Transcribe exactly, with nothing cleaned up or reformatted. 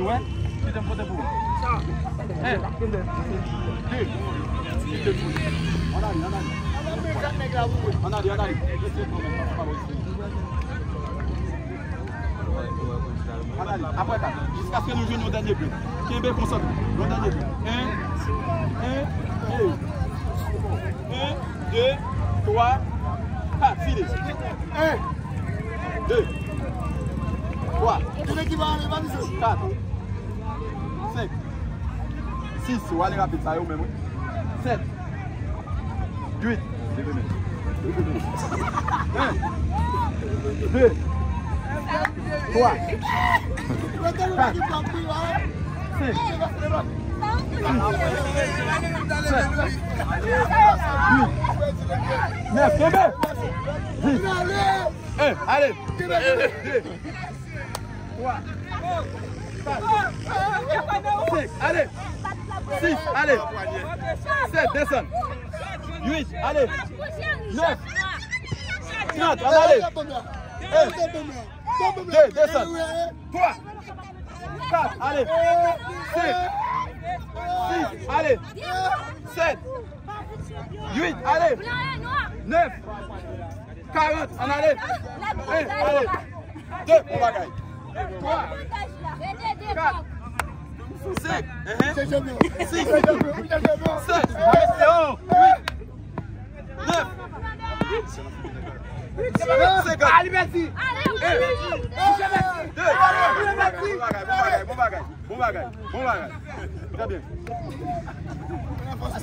Wè, kite m pote pou ou. En, de, kite m pote. Ann ale, ann ale. Ann ale, ann ale. Ann ale, apre kat. Jiskaske nou jwenn yon dènye plen. Kenbe konsantre. Yon dènye plen. En, en, de. En, de, twa, kat. Fini. En, de, twa, kat, senk, sis. Ou ale rapid, sa yo menm, wi. Sèt, uit. En, de, twa, kat, senk, sis, sèt, uit, nèf. Kenbe. Dis. En, ale. De, twa, kat, senk, ale. Sis, ale. Sèt, desann. Uit, ale. Nèf. Trant, ann ale. En, de, desann. Twa, kat, ale. Senk, sis, ale. Sèt, uit, ale. Nèf, karant, ann ale. En, ale. De, bon bagay. Twa, kat, senk, sis, sèt, uit, nèf, senkant. En, de, bon bagay, bon bagay, bon bagay, bon bagay, bon bagay. Trè byen.